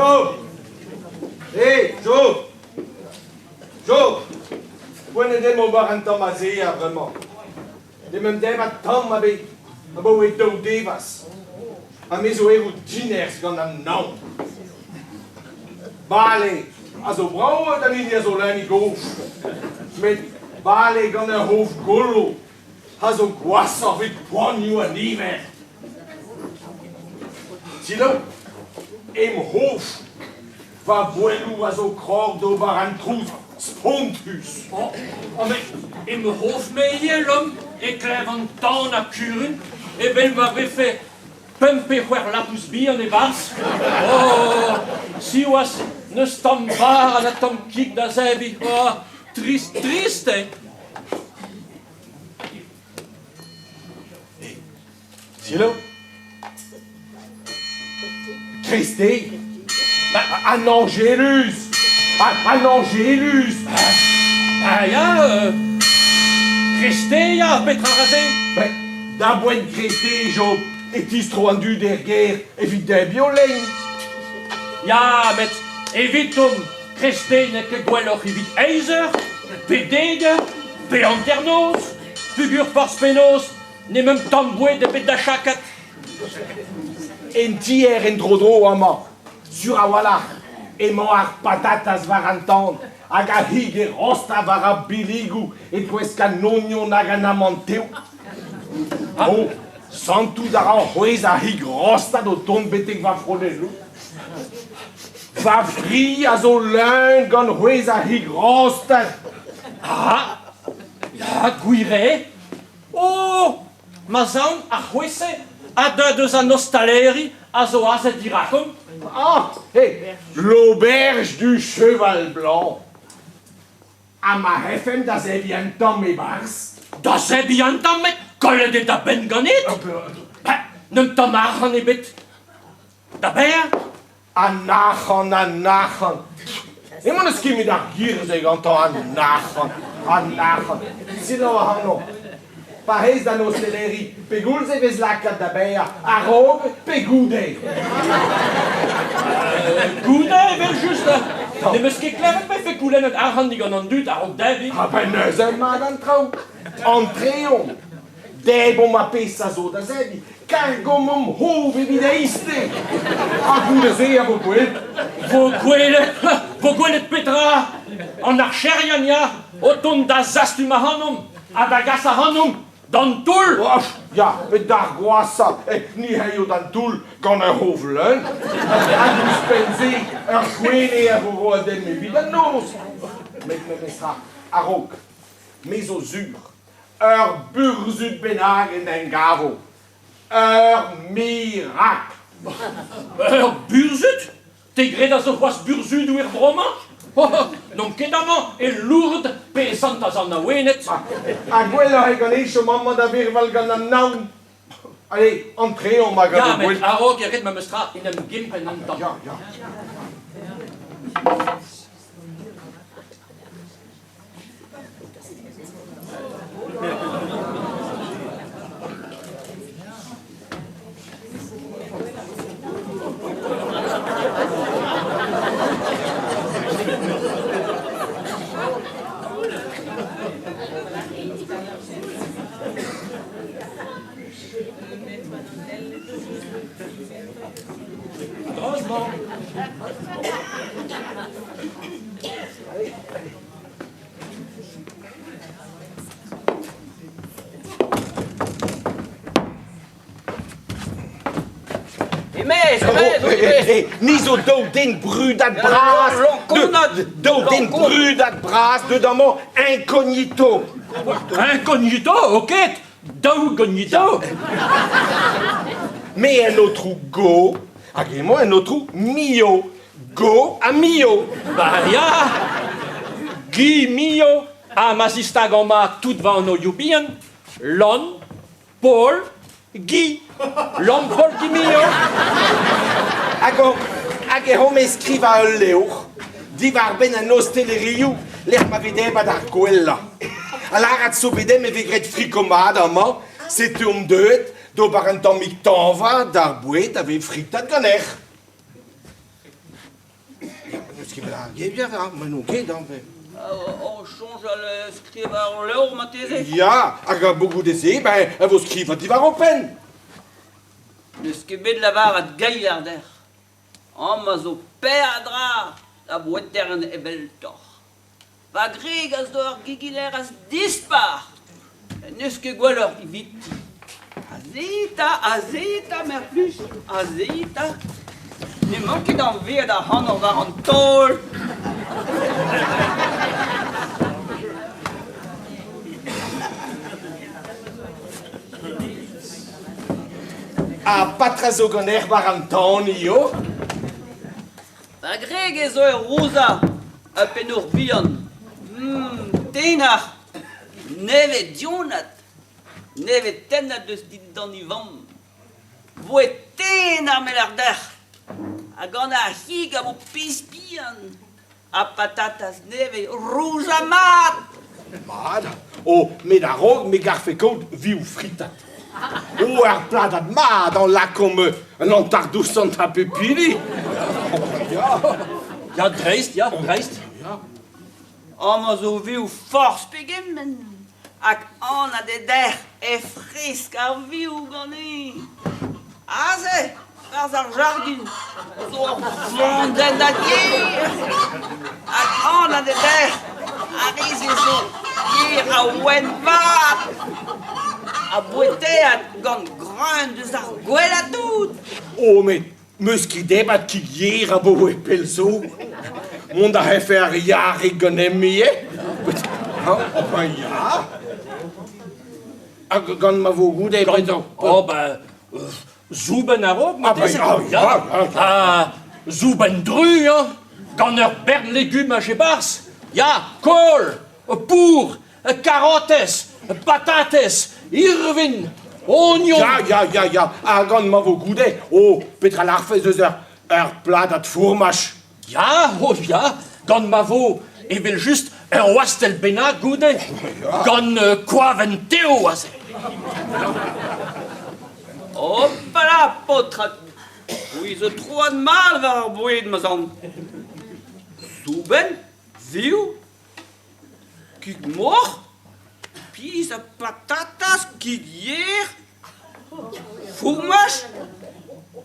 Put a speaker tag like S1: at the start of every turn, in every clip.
S1: Job! Hey, Job! Job! Poent eo dimp ober un tamm azeañ bremañ. N'emaomp demat tamm ebet abaoe daou devezh. Ha me zo erru dinerzh gant an naon. Bale a zo brav d'an hini a zo leun e gof. Met bale gant ur c'hof gollo a zo gwashoc'h evit poanioù an niver. Selaou, em c'hof, va boelloù a zo krog d'ober an trouz spontus.
S2: Oh, oh met em c'hof-me ivez, Lom, e klevan tan ha kurun, evel ma vefe pemp pe c'hwec'h lapous bihan e-barzh. Oh, siwazh, n'eus tamm bara na tamm kig da zebriñ. Oh, trist, trist eo.
S1: Selaou. Kreisteiz. An Angelus. An Angelus.
S2: Ah ya, kreisteiz ya, petra ra se?
S1: Ben, da boent kreisteiz, Job, e tistro an dud er gêr evit debriñ o lein.
S2: Ya, met evitomp, kreisteiz n'eo ket gwelloc'h evit eizh eur, pe dek eur, pe hanternoz, peogwir forzh penaos n'emaomp tamm boued ebet da chakat.
S1: En tier en-dro-dro amañ, sur a-walc'h, emañ ar patatas war an tan hag ar c'hig é rostañ war ar billigoù e-touesk an ognon hag an amann tev. Oh, santout a ran c'hwezh ar c'hig rostat o tont betek va fronelloù. Va fri a zo leun gant c'hwezh ar c'hig rostet.
S2: Ah, ya, gwir eo. Oh, ma zaon ar c'hwezh-se a deu deus an ostaleri a zo aze dirakomp.
S1: Ah, hey, l'auberge du Cheval Blanc. Ha ma c'hefemp da zebriñ un tamm e-barzh?
S2: Da zebriñ un tamm, met kollet eo da benn ganit. N'eus tamm arc'hant ebet. Da baeañ?
S1: An arc'hant, an arc'hant. Emañ n'eus ket met ar gir-se gantañ, an arc'hant, an arc'hant. Selaou ac'hanon. Pa rez d'an osteleri, pegoulz e vez lakaet da baeañ, a-raok pe goude?
S2: Goude, evel-just. N'em eus ket klevet 'vefe goulennet arc'hant digant an dud a-raok debriñ.
S1: Ha ben neuze mat an traoù. Antreomp. Debromp ar pezh a zo da zebriñ. Kargomp omp hov evit eizhte. Ha goude-se a vo gwelet.
S2: Vo gwelet, vo gwelet petra? An archerien, ya, o tont da zastum ac'hanomp ha da gas ac'hanomp d'an toull.
S1: Oh, ya, met d'ar gwashañ, eh, ni c'heio d'an toull gant ur c'hof leun. Hag ouzhpenn-se, ur gwele a vo roet dimp evit an noz. Met memestra, a-raok, me zo sur, Ur burzhud bennak en em gavo. Ur mirakl.
S2: Ur burzhud? Te 'gred a zo c'hoazh burzhudoù er vro-mañ? N'omp ket amañ e Lourdes pe e Sant-Azan-Nawened.
S1: Ha gwelloc'h eo ganin chom amañ da verval gant an naon. Allez, antreomp hag
S2: Ya, met a-raok e ret memes tra en em gempenn an tamm.
S1: Ya, ya.
S3: E-maez, e-maez, e-maez.
S1: Ni zo daou den brudat bras. Daou den brudat bras deut amañ incognito.
S2: Incognito, ok, daou gognito.
S1: Me en aotrou Go hag emañ en aotrou Mio. Go ha Mio.
S2: Ba ya, Guy Mio ha ma zistag amañ tout va anvioù bihan, Lan, Paul, Guy. Lan Paul Guy Mio.
S1: Hag, hag e c'hom e skrivañ ul levr diwar-benn an ostelerioù lec'h ma vez debret ar gwellañ. Ha lâret zo bet dimp e vez graet friko mat amañ, setu omp deuet d'ober un tammig tañva d'ar boued a vez fritet ganec'h. ket bet ar gevier, ha ma n'on ket, hañ.
S3: O soñjal skrivañ ul levr marteze?
S1: Ya, hag a-bo goude-se, ben, e vo skrivañ diwar ho penn.
S3: N'eus ket bet lavaret gailhard dec'h. Amañ zo peadra da bouetern eveltoc'h. Va gwreg a zo ur geginerez dispar. N'eus ket gwelloc'h eviti. Aze 'ta, aze 'ta, mar plij, aze 'ta. N'emañ ket anveet ac'hanoc'h war an taol.
S1: Ha petra zo ganec'h war an tan hiziv?
S3: Va gwreg ez eo Rosa, ha pennour bihan. Tenac'h, nevez dionat, nevez tennet eus dindan e vamm. Voe ten ar melar-dec'h, ha gant ar c'hig a vo pezh bihan, ha patatas nevez rouzañ mat.
S1: Mat. Oh, met a-raok me garfe kaout vioù fritat. Oh, ar pladad mat en lakaomp un hanter dousant ha pep hini.
S2: Ya. Ya, dreist, ya, dreist.
S1: Ya.
S3: Amañ zo vioù forzh pegement hag anat eo dec'h e fresk ar vioù ganin. Aze, 'barzh ar jardin, zo ur vandenn a ger. Hag anat eo dec'h ar re-se zo ger a ouenn vat ha boueteat gant greun deus ar gwellañ tout.
S1: Oh, met 'meus ket debat kig yer abaoe pell zo. Mont a rafe ar yarig ganemp ivez. Enfin, ya. Hag gant ma vo goude bremañ.
S2: Oh ben, soubenn a-raok marteze.
S1: Ah, ben, ya, ya,
S2: ya. Soubenn dru, hein, gant ur bern legumaj e-barzh. Ya, kol, pour, karotez, patatez, irvin, ognon.
S1: Ya, ya, ya, ya. Ha gant ma vo goude, oh, petra 'lârfez eus ur pladad fourmaj?
S2: Ya, oh ya, gant ma vo evel-just ur wastell bennak goude, gant koavenn tev aze.
S3: Hopala, paotred! C'hwi zo troad mat war ar boued, ma zan. Soubenn, vioù, kig moc'h, piz ha patatas, kig yer, fourmaj,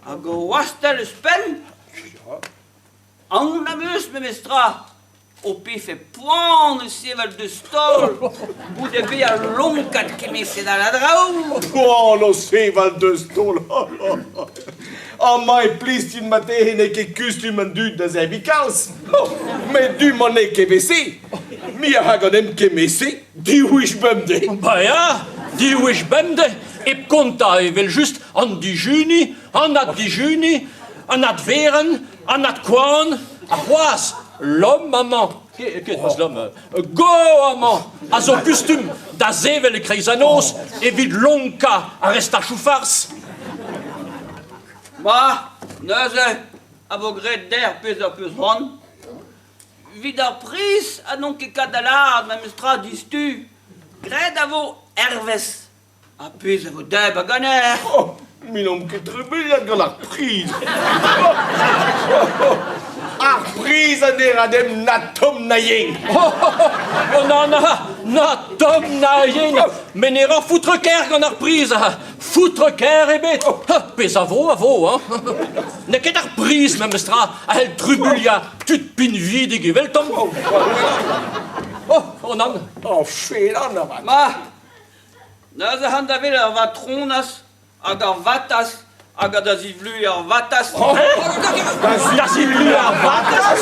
S3: hag ur wastell ouzhpenn. Aon am eus memestra ho pefe poan o sevel deus taol goude bezañ lonkat kement-se a draoù.
S1: Poan o sevel deus taol. Amañ e Plistin marteze n'eo ket kustum an dud da zebriñ kalz. Met du-mañ n'eo ket evel-se. Me a ra ganemp kement-se div wech bemdez.
S2: Ba ya, div wech bemdez, hep kontañ evel-just an dijuniñ, an addijuniñ, an adverenn, an adkoan, ha c'hoazh Lom amañ, ket Lom, Go amañ, a zo kustum da sevel e-kreiz an noz evit lonkañ ar restachoù fars.
S3: Ma, neuze, a vo graet dec'h pezh a peus c'hoant. Evit ar priz ha n'on ket kat da lâret memestra diouzhtu. Graet a vo hervez ar pezh a vo debret ganec'h.
S1: Oh, me n'omp ket trubuilhet gant ar priz. Ar priz a ne ra demp na tomm na yen.
S2: Oh, na, na, na tomm na yen. Met ne ra foutre-kaer gant ar priz. Foutre-kaer ebet. Pezh a vo, a vo. Hein. N'eo ket ar priz memestra a c'hell trubuilhañ tud pinvidik eveltomp. Oh, oh nann.
S1: Oh, felan avat.
S3: Ma, neuze an da wel ar vatronas hag ar vataz hag da zivluiñ ar vataz.
S2: Da zivluiñ ar vataz?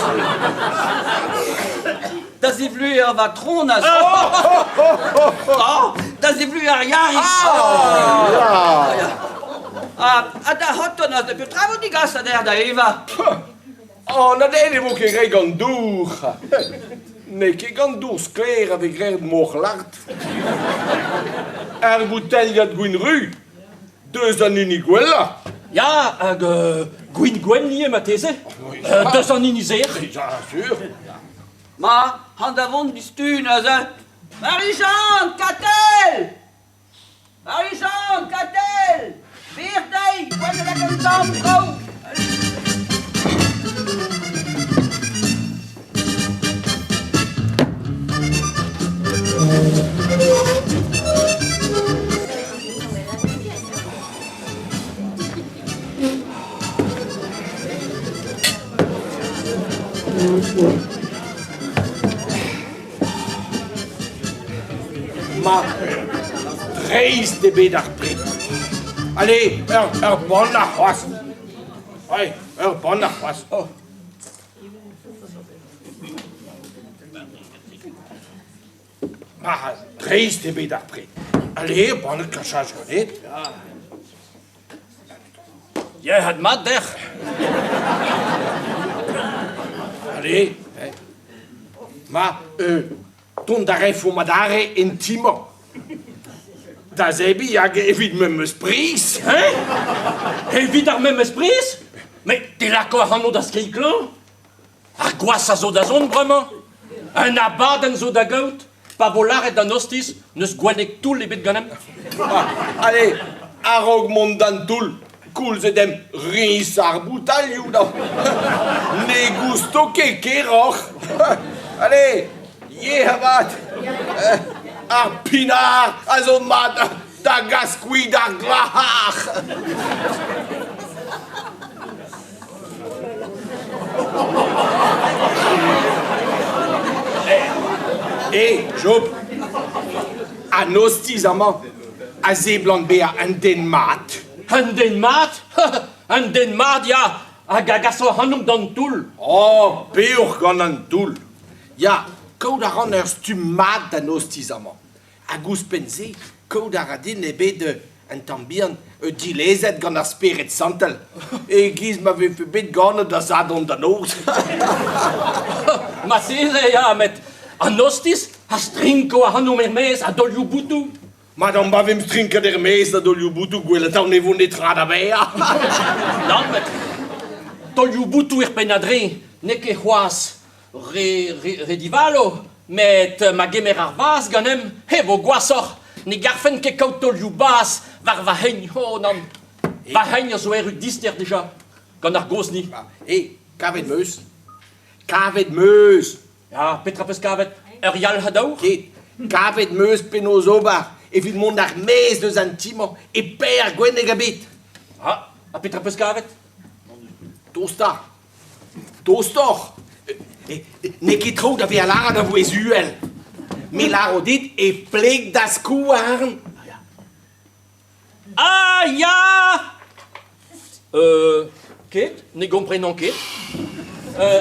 S3: Da zivluiñ ar vatronas. Oh, da zivluiñ ar yarig. Ha da c'hoton aze, petra vo digas anezhañ da evañ?
S1: An aden ne vo ket graet gant dour. N'eo ket gant dour sklaer a vez graet moc'h-lart. Ar bouteilhad gwin ru, deus an hini gwellañ.
S2: Ya, hag gwin gwenn ivez marteze? Deus an hini sec'h.
S1: Ya, sur.
S3: Ma, an da vont diouzhtu neuze. Marie-Jeanne, Katell! Marie-Jeanne, Katell! Bir dezhi, poent da lakaat un tamm traoù!
S1: Dreist eo bet ar pred. Ale, ur, ur bannac'h c'hoazh. Ouais, ur bannac'h c'hoazh. Oh. Ma, dreist eo bet ar pred. Ale, bannet kachaj ganit.
S2: Yec'hed mat dec'h.
S1: Ale, eh. Ma, euh, dont a refomp adarre en ti-mañ. Da zebriñ hag evit memes priz,
S2: hein? Evit ar memes priz? Met te lako ac'hano da skeiñ klañv? Ar gwashañ zo da zont bremañ. Un abadenn zo da gaout. Pa vo lâret d'an ostiz n'eus gwenneg toull ebet ganemp.
S1: Ah, allez, a-raok mont d'an toull, koulz eo demp riñs ar boutailhoù da. Ne gousto ket keroc'h. Allez, yer avat. Ar pinard a zo mat da gas kuit ar glac'har. Eh, Job, an ostiz amañ a seblant bezañ un den mat.
S2: Un den mat? Un den mat, ya, hag a gaso ac'hanomp d'an toull.
S1: Oh, peoc'h gant an toull. Ya, kaout a ran ur stumm mat d'an ostiz amañ. Hag ouzhpenn-se, kaout a ra din eo bet un tamm bihan dilezet gant ar Spered Santel, e-giz ma vefe bet ganet da Sadorn da noz.
S2: Marteze, ya, met an ostiz a strinko ac'hanomp er-maez a daolioù boutoù.
S1: Madame, pa vemp strinket er-maez a daolioù boutoù, gwelet ne vo netra da baeañ.
S2: Nann, met taolioù boutoù er penn-adreñv n'eo ket c'hoazh Re, re, re divalo, met ma gemer ar vazh ganemp, e vo gwashoc'h. Ne garfen ket kaout taolioù bazh war va c'hein. Oh nann, va c'hein a zo erru dister dija, gant ar gozhni.
S1: E, kavet 'm eus. Kavet 'm eus.
S2: Ya, petra 'peus kavet? Ur yalc'had aour?
S1: Ket. Kavet 'm eus penaos ober evit mont er-maez deus an ti-mañ e per gwenneg ebet.
S2: Ah, ha petra 'peus kavet?
S1: Tosta. Tostoc'h. N'eo ket traoù da vezañ lâret a vouezh uhel. Me 'lâro dit e pleg da skouarn.
S2: Ah ya! Ket, ne gomprenan ket.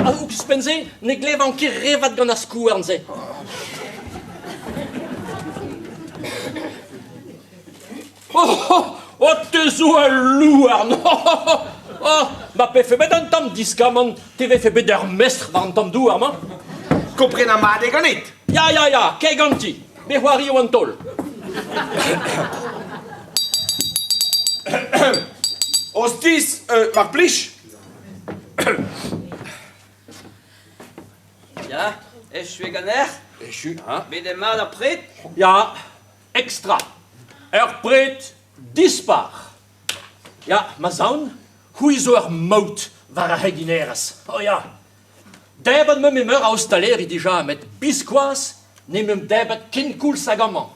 S2: Ouzhpenn-se, ne glevan ket re vat gant ar skouarn-se. Oh, oh, te zo ul louarn! Oh, ma pefe bet un tamm diskamant, te vefe bet ur mestr war an tamm douar-mañ.
S1: Komprenañ mat eo ganit?
S2: Ya, ya, ya, kae ganti. Me c'hoario an taol.
S1: Ostiz, mar plij.
S3: Ya, echu eo ganec'h?
S1: Echu.
S3: Bet eo mat ar pred?
S2: Ya, Ekstra! Ur pred dispar! Ya, ma zaon, c'hwi zo ur maout war ar c'heginerezh. Oh ya! Debret 'meump e meur a ostaleri dija, met biskoazh ne 'meump debret kenkoulz hag amañ.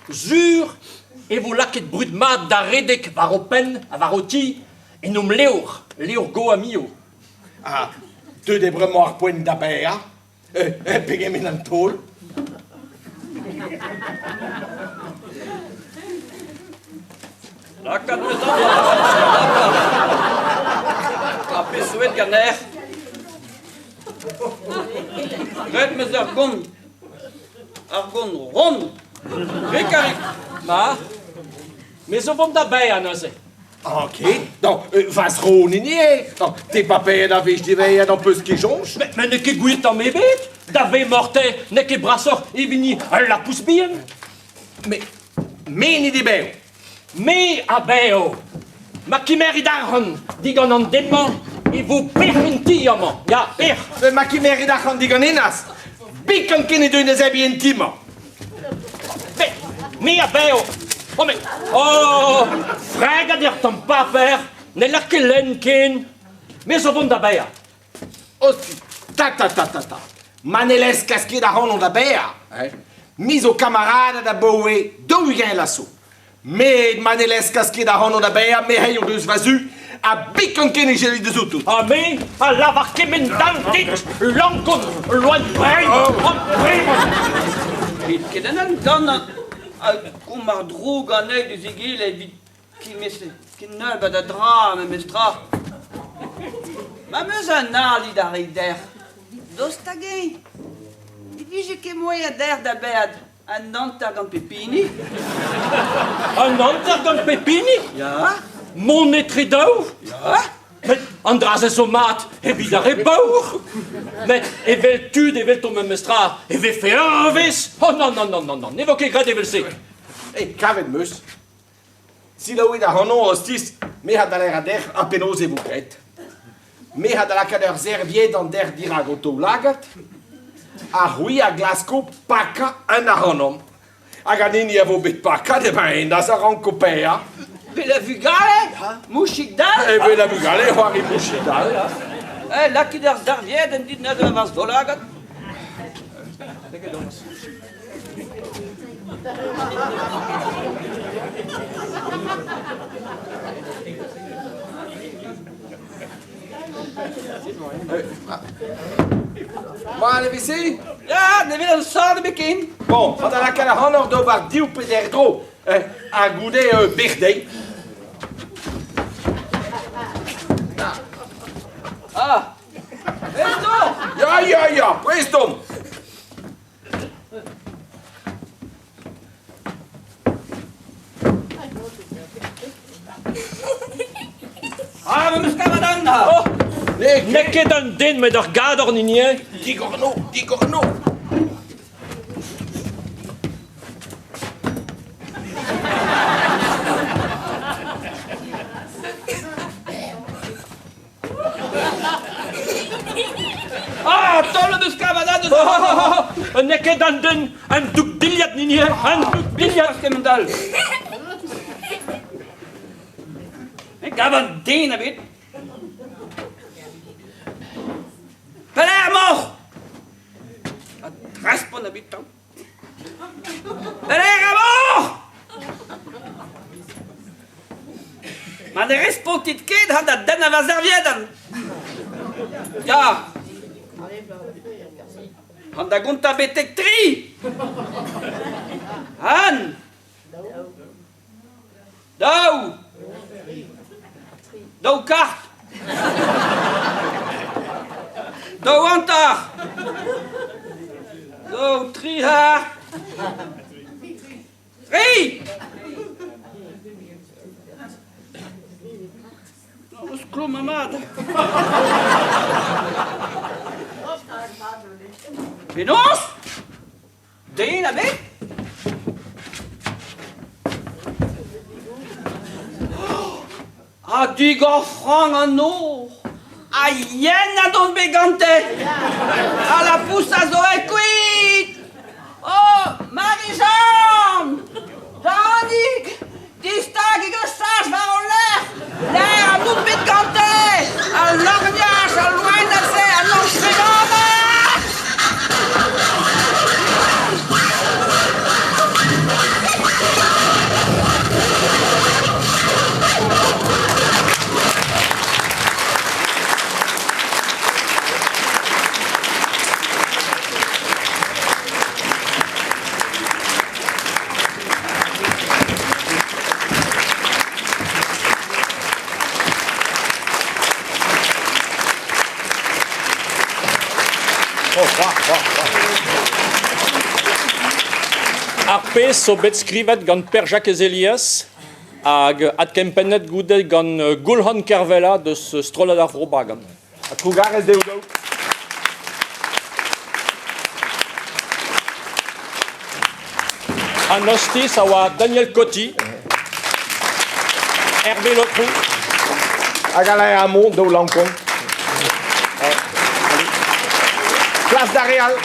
S2: Sur e vo lakaet brud mat da redek war ho penn ha war ho ti en hom levr, levr Goamio.
S1: Ha deuet eo bremañ ar poent da baeañ? Pegement an taol?
S3: Lakaat 'meus amañ. Ar pezh zo aet ganec'h. Graet 'meus ur gont. Ar gont ront. Rik-ha-rik.
S2: Ma, me zo vont da baeañ neuze.
S1: Ok, donc, va zro hini eo. Te papeet a wech diwezhañ n'am peus ket soñj.
S2: Met n'eo ket gwir tamm ebet. Da vemor-te n'eo ket brasoc'h evit ul lapous bihan.
S1: Me, me n'it e bev.
S2: Me a baeo. Ma kemerit arc'hant digant an den-mañ e vo bec'h en ti amañ. Ya, bec'h.
S1: Ma kemerit arc'hant digant hennezh, biken ken e deuin da zebriñ en ti-mañ.
S2: Me a baeo. Oh, mais... Oh, fregat eo tamm paper, n'heller ket lenn ken. Me zo vont da baeañ.
S1: Oh, ta ta ta ta ta. Ma ne leskas ket ac'hanon da baeañ, hein? Me zo kamaraded abaoe 40 a zo. Met ma ne leskas ket ac'hanon da baeañ, me c'heio deus va zu, ha biken ken e gellit deus outo.
S2: Ha me a lavar kement all dit, lankon, loen brein, oh.
S3: Ket ket en un tan Ha komp ar droug an eil deus egile evit kement-se ken nebeut a dra memestra. Ma 'm eus un ali da reiñ dec'h, daoust hag-eñ ne vije ket moaien dec'h da baeañ an hanter gant pep hini?
S2: An hanter gant pep hini?
S3: Ya.
S2: Mont etre daou?
S3: Ya.
S2: Met an dra-se zo mat evit ar re baour. Met evel tud evelto memestra e vefe ur wezh. Oh non, non, non, non, non, ne vo ket graet evel-se.
S1: E kavet 'm eus. Selaouit ac'hanon, ostiz, me a daler a-dec'h ha penaos e vo graet. Me a da lakaat ur serviedenn dec'h dirak ho taoulagad, ha c'hwi a glasko pakañ un ac'hanomp. Hag an hini a vo bet pakat, emañ hennezh a ranko paeañ.
S3: Vel a vugale, mouchig dall.
S1: Evel a vugale, c'hoari mouchig dall.
S3: Eh, lakit ar serviedenn dit neuze war daoulagad.
S1: Mat e veze?
S3: Ya, ne vez an sort ebet ken.
S1: Bon, ha da lakaat ac'hanoc'h d'ober div peder dro, ha goude bec'h dezhi.
S3: Ah, prest omp?
S1: Ya, ya, ya, prest omp.
S3: Ah, ma 'meus kavet an
S2: Oh, n'eo ket un den met ur gador 'n hini eo.
S1: Digorno, digorno.
S3: Ah, taol deus kavat deus
S2: N'eo ket an den an doug dilhad n'hini eo, an doug dilhad
S3: kement-all. Ne gavan den ebet. Pelec'h emaoc'h? Ha respont ebet tamm. Pelec'h emaoc'h? Ma ne respontit ket ha da dennañ va serviedenn. Ya. An da gontañ betek tri. Un. Daou. Daou kart. Daou hanter. Daou tri c'har. Tri. Eus klom mat. Penaos? Den ebet? Ha digor frank an nor! Ha yen a dont bet gante! Ha la pousse a zo e kuit! Oh, Marie-Jeanne! Janig! Distagit ur sach war ho lerc'h! Lec'h a dont bet gante! Al lorgnaj, al loened-se, an añfennañ!
S2: Ar pezh zo bet skrivet gant Per-Jakez Elias hag adkempennet goude gant Goulc'han Kervella deus Strollad ar Vro Bagan.
S1: Ha trugarez dezho daou.
S2: An ostiz a oa Daniel Coty, Hervé Lotrou.
S1: Hag Alain Hamon, daou lankon. Plas d'ar re all.